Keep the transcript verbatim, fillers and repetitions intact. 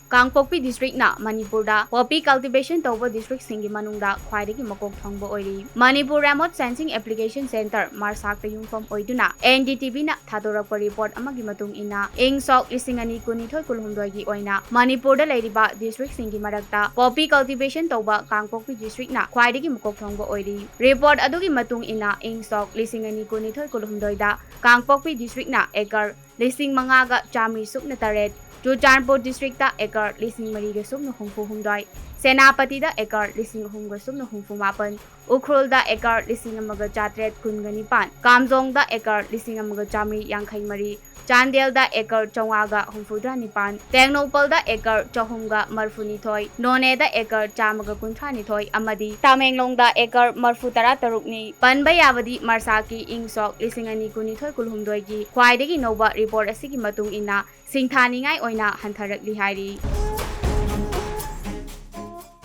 ꯀꯥꯡꯄꯣꯛꯄꯤ district ꯅ ꯃꯅꯤꯄꯨꯔꯗ poppy cultivation ꯇꯧꯕ district ꯁꯤꯡꯒꯤ ꯃꯅꯨꯡꯗ ꯈ꯭ꯋꯥꯏꯗꯒꯤ ꯃꯀꯣꯛ ꯊꯣꯡꯕ ꯑꯣꯏꯔꯤ꯫ Manipur Remote Sensing Application Centre, MARSAC ꯇ ꯌꯨꯝꯐꯝ ꯑꯣꯏꯗꯨꯅ N D T V ꯅ ꯊꯥꯗꯣꯔꯛꯄ report ꯑꯃꯒꯤ ꯃꯇꯨꯡ ꯏꯟꯅ, ꯏꯪ ꯁꯣꯛ ꯂꯤꯁꯤꯡ ꯑꯅꯤ ꯀꯨꯟꯅꯤꯊꯣꯏ ꯀꯨꯟꯍꯨꯝꯗꯣꯏꯒꯤ ꯑꯣꯏꯅ ꯃꯅꯤꯄꯨꯔꯗ ꯂꯩꯔꯤꯕ district ꯁꯤꯡꯒꯤ ꯃꯔꯛꯇ poppy cultivation ꯇꯧꯕ ꯀꯥꯡꯄꯣꯛꯄꯤ district ꯅ ꯈ꯭ꯋꯥꯏꯗꯒꯤ ꯃꯀꯣꯛ ꯊꯣꯡꯕ ꯑꯣꯏꯔꯤ꯫ Report ꯑꯗꯨꯒꯤ ꯃꯇꯨꯡ ꯏꯟꯅ, ꯏꯪ ꯁꯣꯛ ꯂꯤꯁꯤꯡ ꯑꯅꯤ ꯀꯨꯟꯅꯤꯊꯣꯏ ꯀꯨꯟꯍꯨꯝꯗꯣꯏꯗ ꯀꯥꯡꯄꯣꯛꯄꯤ district ꯅ acre ꯂꯤꯁꯤꯡ ꯃꯉꯥꯒ ꯆꯥꯃꯔꯤ ꯁꯨꯞꯅ ꯇꯔꯦꯠ, ꯆꯨꯔꯆꯥꯟꯄꯨꯔ district ꯇ acre ꯂꯤꯁꯤꯡ ꯃꯔꯤꯒ ꯁꯨꯞꯅ ꯍꯨꯝꯐꯨ ꯍꯨꯝꯗꯣꯏ, ꯁꯦꯅꯥꯄꯇꯤꯗ acre ꯂꯤꯁꯤꯡ ꯑꯍꯨꯝꯒ ꯁꯨꯞꯅ ꯍꯨꯝꯐꯨ ꯃꯥꯄꯟ, ꯎꯈ꯭ꯔꯨꯜꯗ acre ꯂꯤꯁꯤꯡ ꯑꯃꯒ ꯆꯥꯇ꯭ꯔꯦꯠ ꯀꯨꯟꯒ ꯅꯤꯄꯥꯟ, ꯀꯥꯝꯖꯣꯡꯗ acre ꯂꯤꯁꯤꯡ ꯑꯃꯒ ꯆꯥꯃꯔꯤ ꯌꯥꯡꯈꯩ ꯃꯔꯤ, ꯆꯥꯟꯗꯦꯜꯗ acre ꯆꯥꯝꯃꯉꯥꯒ ꯍꯨꯝꯐꯨꯇꯔꯥ ꯅꯤꯄꯥꯟ, ꯇꯦꯡꯅꯧꯄꯜꯗ acre ꯆꯍꯨꯝꯒ ꯃꯔꯤꯐꯨ ꯅꯤꯊꯣꯏ, ꯅꯣꯅꯦꯗ acre ꯆꯥꯝꯃꯒ ꯀꯨꯟꯊ꯭ꯔꯥ ꯅꯤꯊꯣꯏ ꯑꯃꯗꯤ ꯇꯃꯦꯡꯂꯣꯡꯗ acre ꯃꯔꯤꯐꯨ ꯇꯔꯥ ꯇꯔꯨꯛꯅꯤ꯫ ꯄꯟꯕ ꯌꯥꯕꯗꯤ MARSAC ꯀꯤ ꯏꯪ ꯁꯣꯛ ꯂꯤꯁꯤꯡ ꯑꯅꯤ ꯀꯨꯟꯅꯤꯊꯣꯏ ꯀꯨꯟꯍꯨꯝꯗꯣꯏꯒꯤ ꯈ꯭ꯋꯥꯏꯗꯒꯤ ꯅꯧꯕ report ꯑꯁꯤꯒꯤ ꯃꯇꯨꯡ ꯏꯟꯅ ꯁꯤꯡꯊꯥꯅꯤꯡꯉꯥꯏ ꯑꯣꯏꯅ ꯍꯟꯊꯔꯛꯂꯤ ꯍꯥꯏꯔꯤ꯫